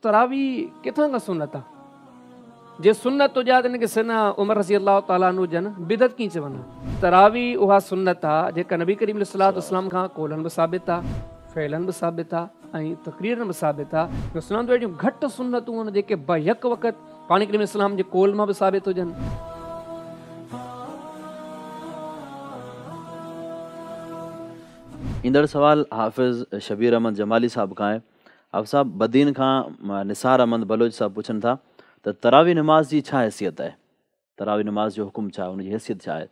تراويح ڪٿان کان سنت آ؟ جي سنت هجي ها ته ان کي سيدنا عمر رضي الله تعالٰي عنه جن بدعت ڪيئن چون ها؟ تراويح اها سنت آ جيڪا نبي ڪريم عليه الصلوة والسلام کان قولن به ثابت آ، فعلن به ثابت آ ۽ تقريرن به ثابت آ. سنتون اهڙيون گهٽ سنتون آهن جيڪي بيڪ وقت پاڻ ڪريم عليه السلام جي قول مان به ثابت هجن. ايندڙ سوال حافظ شبير احمد جمالي صاحب کان آهي. حافظ صاحب بدين کان نثار احمد بلوچ صاحب پڇن ٿا ته تراويح نماز جي ڇا حيثيت آهي؟ تراويح نماز جو حڪم ڇا آهي ان جي حيثيت ڇا آهي؟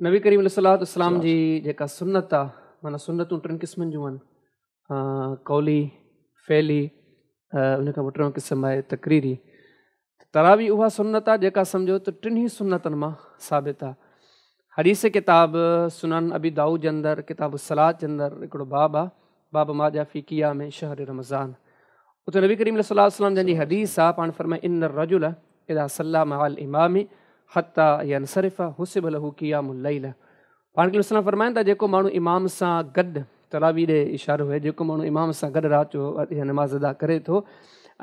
نبي ڪريم عليه الصلوة والسلام جي جيڪا سنت آ معنيٰ سنتون ٽن قسمن جون آهن قولي، فعلي ان کان پوء ٽيون قسم آهي تقريري. تراويح اها سنت آ جيڪا سمجهو ته ٽنهي سنتن مان ثابت آ. حديث ڪتاب سنن ابي دائود جي اندر ڪتاب الصلاة جي اندر هڪڙو باب آ باب ما جاء في قيام شهر رمضان اتي نبي ڪريم عليه الصلوة والسلام جن جي حديث آ پاڻ فرمائي ان الرجل اذا صلي مع الامام حتي ينصرف حسب له قيام الليل پاڻ ڪريم السلام فرمائن ٿا جيڪو ماڻهو امام سان گڏ تراويح ڏي اشارو آهي جيڪو ماڻهو امام سان گڏ رات جو اها نماز ادا ڪري ٿو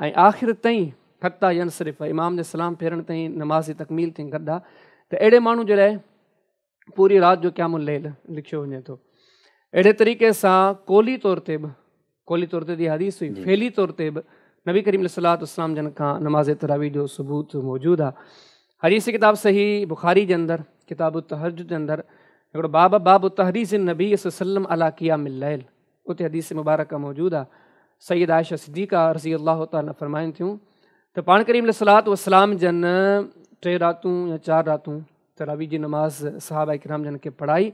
۽ آخر تائين حتيٰ ينصرف امام جي سلام ڦيرڻ تائين نماز جي تڪميل تائين گڏ آ ته اهڙي ماڻهو جي لاء پوري رات جو قيام الليل لکيو وڃي ٿو اهڙي طريقي سان قولي طور تي به قولي طور تي اها حديث هئي فعلي طور تي به نبي ڪريم عليه الصلوة والسلام جن کان نماز تراويح جو ثبوت موجود آهي. حديث ڪتاب صحيح بخاري جي اندر ڪتاب التهجد جي اندر هڪڙو باب باب تحريض النبي صلي الله عليه وسلم علي قيام الليل اتي حديث مبارڪه موجود آهي. سيده عائشه صديقه رضي الله تعالٰي عنها فرمائن ٿيون ته پاڻ ڪريم عليه الصلوة والسلام جن ٽي راتون يا چار راتون تراويح جي نماز صحابه ڪرام جن کي پڙهائي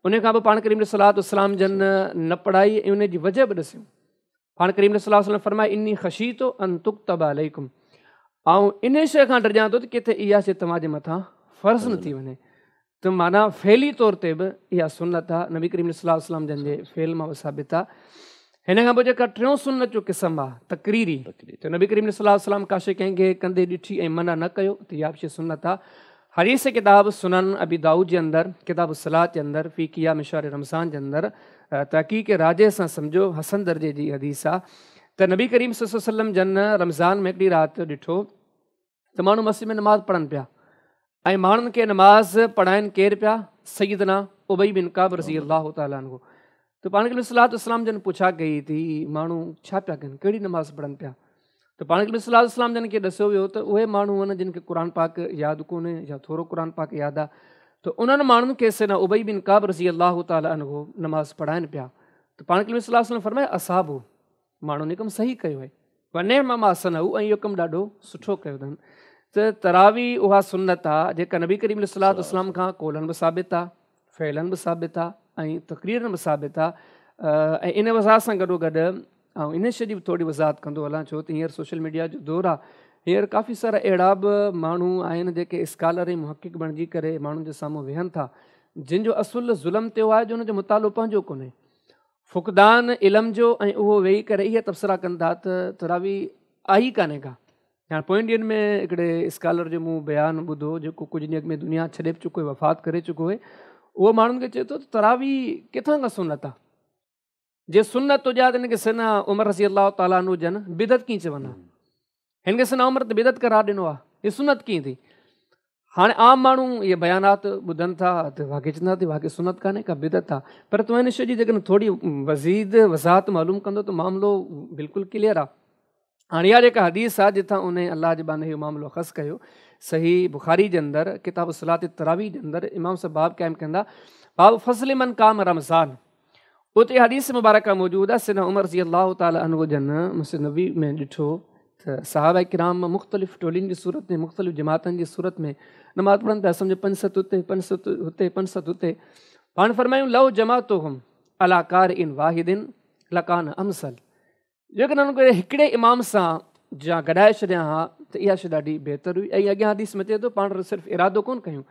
ان کان پوء پاڻ ڪريم عليه الصلوة والسلام جن نه پڙهائي ۽ ان جي وجه به ڏسيون پاڻ ڪريم عليه الصلوة والسلام فرمايو اني خشيت ان تڪتب عليڪم آئون ان شيء کان ڊڄان ٿو ته ڪٿي اها شيء توهان جي مٿان فرض نه ٿي وڃي ته معنيٰ فعلي طور تي به اها سنت آهي نبي ڪريم عليه الصلوة والسلام جن جي فعل مان به ثابت آهي هن کان پوء جيڪا ٽيون سنت جو قسم آهي تقريري ته نبي ڪريم عليه الصلوة والسلام ڪا شيء ڪنهن کي ڪندي ڏٺي ۽ منع نه ڪيو ته اها به شيء سنت آهي. حديث ڪتاب سنن ابي دائود جي اندر ڪتاب الصلاة جي اندر في قيام شهر رمضان جي اندر تحقيق راجح سان سمجهو حسن درجي جي حديث آهي ته نبي ڪريم صلي الله عليه وسلم جن رمضان ۾ هڪڙي رات ڏٺو ته ماڻهو مسجد ۾ نماز پڙهن پيا ۽ ماڻهن کي نماز پڙهائن ڪير پيا سيدنا ابي بن ڪعب رضي الله تعالٰي عنه ته پاڻ ڪريم صلي الله عليه وسلم جن پڇا ڪئي ته هي ماڻهو ڇا پيا ڪن ڪهڙي نماز پڙهن پيا ته پاڻ ڪريم صلي الله عليه وسلم جن کي ڏسيو ويو ته اهي ماڻهو آهن جن کي قرآن پاڪ ياد ڪونهي يا ٿورو قرآن پاڪ ياد آهي ته انهن ماڻهن کي سيدنا ابي بن ڪعب رضي الله تعالٰي عنه نماز پڙهائن پيا ته پاڻ ڪريم صلي الله عليه وسلم فرمايو اصابوا ماڻهن هي ڪم صحيح ڪيو آهي ونعم ما صنعوا ۽ اهو ڪم ڏاڍو سٺو ڪيو اٿن ته تراويح اها سنت آهي جيڪا نبي ڪريم عليه الصلوة والسلام کان قولن به ثابت آهي فعلن به ثابت آهي ۽ تقريرن به ثابت آهي ۽ ان وضاحت سان گڏو گڏ آئون ان شيء جي به ٿوري وضاحت ڪندو هلان ڇو ته هينئر سوشل ميڊيا جو دور آهي هينئر ڪافي سارا اهڙا به ماڻهو آهن جيڪي اسڪالر ۽ محقق بڻجي ڪري ماڻهن جي سامهون ويهن ٿا جن جو اصل ظلم تيو آهي جو ان جو مطالعو پنهنجو ڪونهي فقدان علم جو ۽ اهو ويهي ڪري اهي تبصرا ڪن ٿا ته تراويح آئي ڪانهي ڪا هاڻي پوئين ڏينهن ۾ هڪڙي اسڪالر جو مون بيان ٻڌو جيڪو ڪجهه ڏينهن اڳ ۾ دنيا ڇڏي به چڪو هي وفات ڪري چڪو هي اهو ماڻهن کي چئي ٿو ته تراويح ڪٿان کان سنت آ جي سنت هجي ها ته هن کي سيدنا عمر رضي الله تعالٰي عنه جن بدعت ڪيئن چون ها هن کي سيدنا عمر ته بدعت قرار ڏنو آ هي سنت ڪيئن ٿي هاڻي عام ماڻهو اهي بيانات ٻڌن ٿا ته واقعي چوندا ته واقعي سنت ڪانهي ڪا بدعت آ پر توهان ان شيء جي جيڪڏهن ٿوري مزيد وضاحت معلوم ڪندو ته معاملو بلڪل ڪليئر آ هاڻي اها جيڪا حديث آ جتان ان الله جي ٻانهي اهو معاملو اخذ ڪيو صحيح بخاري جي اندر ڪتاب صلاة التراويح جي اندر امام صاحب باب قائم ڪندا باب فضل من قام رمضان اتي حديث مبارڪه موجود آهي سيدنا عمر رضي الله تعالٰي عنه جن مسجد نبوي ۾ ڏٺو ته صحابه ڪرام مختلف ٽولين جي صورت ۾ مختلف جماعتن جي صورت ۾ نماز پڙهن پيا سمجهو پنج ست هتي پنج ست هتي پنج ست هتي پاڻ فرمايون لو جمعتهم علي قارئ واحد لڪان امثل جيڪڏهن انهن کي هڪڙي امام سان جا گڏائي ڇڏيان ها ته اها شيء ڏاڍي بهتر هئي ۽ اڳيان حديث ۾ اچي ٿو پاڻ صرف ارادو ڪونه ڪيون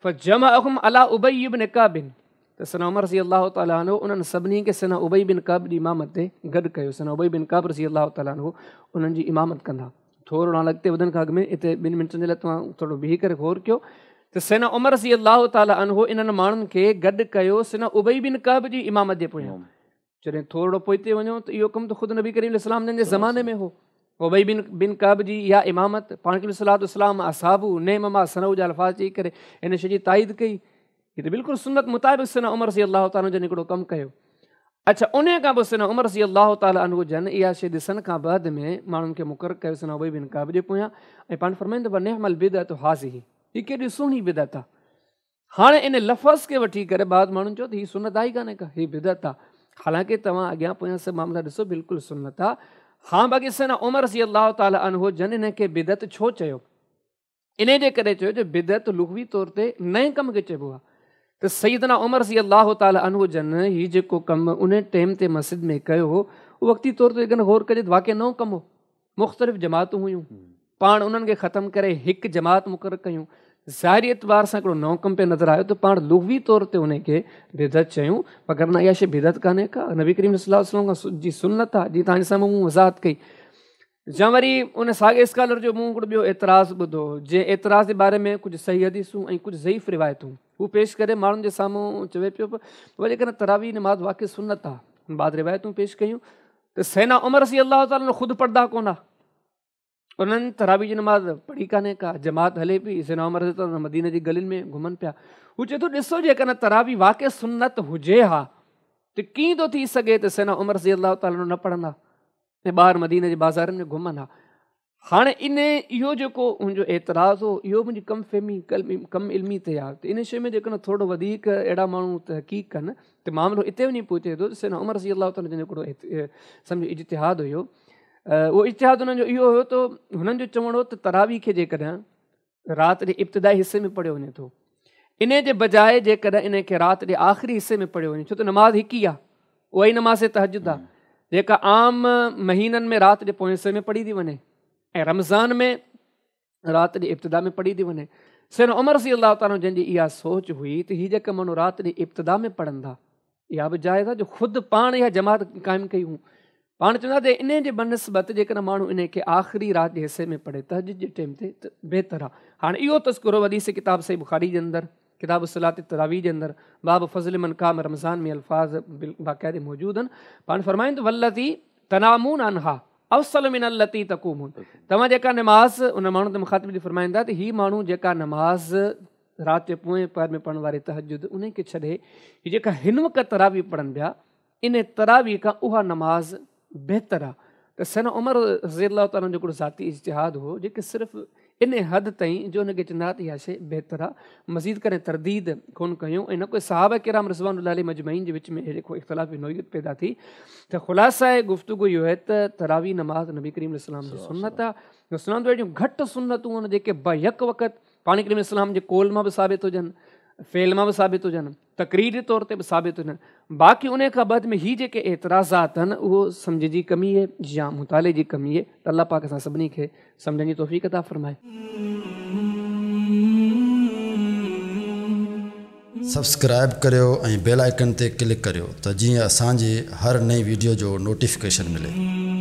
فجمعهم علي ابي بن ڪعب ته سيدنا عمر رضي الله تعالٰي عنه انهن سڀني کي سيدنا ابي بن ڪعب جي امامت تي گڏ ڪيو سيدنا ابي بن ڪعب رضي الله تعالٰي عنه انهن جي امامت ڪندا ٿورو هاڻ اڳتي وڌڻ کان اڳ ۾ هتي ٻن منٽن جي لاء توهان ٿورو بيهي ڪري غور ڪيو ته سيدنا عمر رضي الله تعالٰي عنه انهن ماڻهن کي گڏ ڪيو سيدنا ابي بن ڪعب جي امامت جي پويان جڏهن ٿورڙو پوئتي وڃو ته اهو ڪم ته خود نبي ڪريم عليه السلام جن جي زماني ۾ هو. ابي بن ڪعب جي اها امامت، پاڻ ڪريم صلي الله عليه وسلم اصحابه نعم ما صنعوا جا الفاظ چئي ڪري ان شيء جي تائيد ڪئي. هي ته بلڪل سنت مطابق سيدنا عمر رضي الله تعالٰي عنه جن هڪڙو ڪم ڪيو. اڇا انهيء کان پوء سيدنا عمر رضي الله تعالٰي عنه جن اها شيء ڏسڻ کان بعد ۾ ماڻهن کي مقرر ڪيو سيدنا ابي بن ڪعب جي پويان ۽ پاڻ فرمائن ته ونعم البدعة هذه، هي ڪيڏي سهڻي بدعت آهي. هاڻي ان لفظ کي وٺي ڪري بعض ماڻهن چيو ته هي سنت آهي ئي ڪانه ڪا، هي بدعت آهي. حالانڪه توهان اڳيان پويان سڀ معاملا ڏسو بلڪل سنت آهي. ها باقي سيدنا عمر رضي الله تعالٰي عنه جن ان کي بدعت ڇو چيو؟ انهي جي ڪري چيو جو بدعت لغوي طور تي نئين ڪم کي چئبو آهي ته سيدنا عمر رضي الله تعالٰي عنه جن هي جيڪو ڪم انهي ٽيم تي مسجد ۾ ڪيو هو اهو وقتي طور تي جيڪڏهن غور ڪجي ته واقعي نئون ڪم هو. مختلف جماعتون هيون پاڻ انهن کي ختم ڪري هڪ جماعت مقرر ڪيون. ظاهري اعتبار سان هڪڙو نئون ڪم پئي نظر آيو ته پاڻ لغوي طور تي انهي کي بدعت چيون وگرنه اها شيء بدعت ڪانهي ڪا نبي ڪريم صلي الله عليه وسلم کان جي سنت آهي جيئن توهان جي سامهون مون وضاحت ڪئي. يا وري ان ساڳئي اسڪالر جو مون هڪڙو ٻيو اعتراض ٻڌو جنهن اعتراض جي باري ۾ ڪجهه صحيح حديثون ۽ ڪجهه ضعيف روايتون هو پيش ڪري ماڻهن جي سامهون چوي پيو ته جيڪڏهن تراويح نماز واقعي سنت آهي ان بعد روايتون پيش ڪيون ته سيدنا عمر رضي الله تعالٰي عنه خود پڙهندا ڪونه ها انهن تراويح جي نماز پڙهي ڪانهي ڪا جماعت هلي پئي سيدنا عمر رضي الله تعالٰي مديني جي گلين ۾ گهمن پيا هو چئي ٿو ڏسو جيڪڏهن تراويح واقعي سنت هجي ها ته ڪيئن ٿو ٿي سگهي ته سيدنا عمر رضي الله تعالٰي عنه نه پڙهندا ۽ ٻاهر مديني جي بازارن ۾ گهمن ها. هاڻي ان اهو جيڪو هن جو اعتراض هو اهو منهنجي ڪم فهمي ڪم علمي تي آهي ته ان شيء ۾ جيڪڏهن ٿورو وڌيڪ اهڙا ماڻهو تحقيق ڪن ته معاملو اتي وڃي پهچي ٿو ته سيدنا عمر رضي الله تعالٰي جن جو هڪڙو سمجهو اجتهاد هيو اهو اجتهاد هنن جو اهو هيو ته هنن جو چوڻ هو ته تراويح کي جيڪڏهن رات جي ابتدائي حصي ۾ پڙهيو وڃي ٿو انهي جي بجاء جيڪڏهن انهي کي رات جي آخري حصي ۾ پڙهيو وڃي ڇو ته نماز هڪ ئي آهي اها ئي نماز تهجد آهي جيڪا عام مهينن ۾ رات جي پوئين حصي ۾ پڙهي ٿي وڃي ۽ رمضان ۾ رات جي ابتدا ۾ پڙهي ٿي وڃي سيدنا عمر رضي الله تعالٰي جن جي اها سوچ هئي ته هي جيڪا ماڻهو رات جي ابتدا ۾ پڙهندا اها به جائز آهي جو خود پاڻ اها جماعت قائم ڪئي هئون پاڻ چوندا ته انهي جي بنسبت جيڪڏهن ماڻهو انهي کي آخري رات جي حصي ۾ پڙهي تهجد جي ٽيم تي ته بهتر آهي. هاڻي اهو تذڪرو حديث ڪتاب صحيح بخاري جي اندر ڪتاب صلات التراويح جي اندر باب فضل من قام رمضان ۾ الفاظ باقاعده موجود آهن. پاڻ فرمائن ته والتي تنامون عنها افضل من التي تقومون توهان جيڪا نماز ان ماڻهن تي مخاطب ٿي فرمائن ٿا ته هي ماڻهو جيڪا نماز رات جي پوئين پهر ۾ پڙهڻ واري تهجد انهي کي ڇڏي هي جيڪا هن وقت تراويح پڙهن پيا ان تراويح کان اها نماز بهتر آ ته سيدنا عمر رضي الله تعالٰي عنه جو هڪڙو ذاتي اجتهاد هو جيڪي صرف ان حد تائين جو ان کي چوندا ته اها شيء بهتر آ مزيد ڪڏهن ترديد ڪونه ڪيون ۽ نه ڪوئي صحابه ڪرام رضوان الله عليهم اجمعين جي وچ ۾ اهڙي ڪو اختلافي نوعيت پيدا ٿي ته خلاصه گفتگو اهو آهي ته تراويح نماز نبي ڪريم عليه السلام جي سنت آ سنت اهڙيون گهٽ سنتون آهن جيڪي بيڪ وقت پاڻ ڪريم عليه السلام جي قول مان به ثابت هجن، فعل مان به ثابت هجن، تقريري طور تي به ثابت هجن، باقي انهي کان بعد ۾ هي جيڪي اعتراضات آهن اهو سمجهه جي ڪمي آهي يا مطالعي جي ڪمي آهي ته الله پاڪ اسان سڀني کي سمجهڻ جي توفيق عطا فرمائي. سبسڪرائيب ڪريو ۽ بيل آئيڪن تي ڪلڪ ڪريو ته جيئن اسان جي هر نئين ويڊيو جو نوٽيفڪيشن ملي.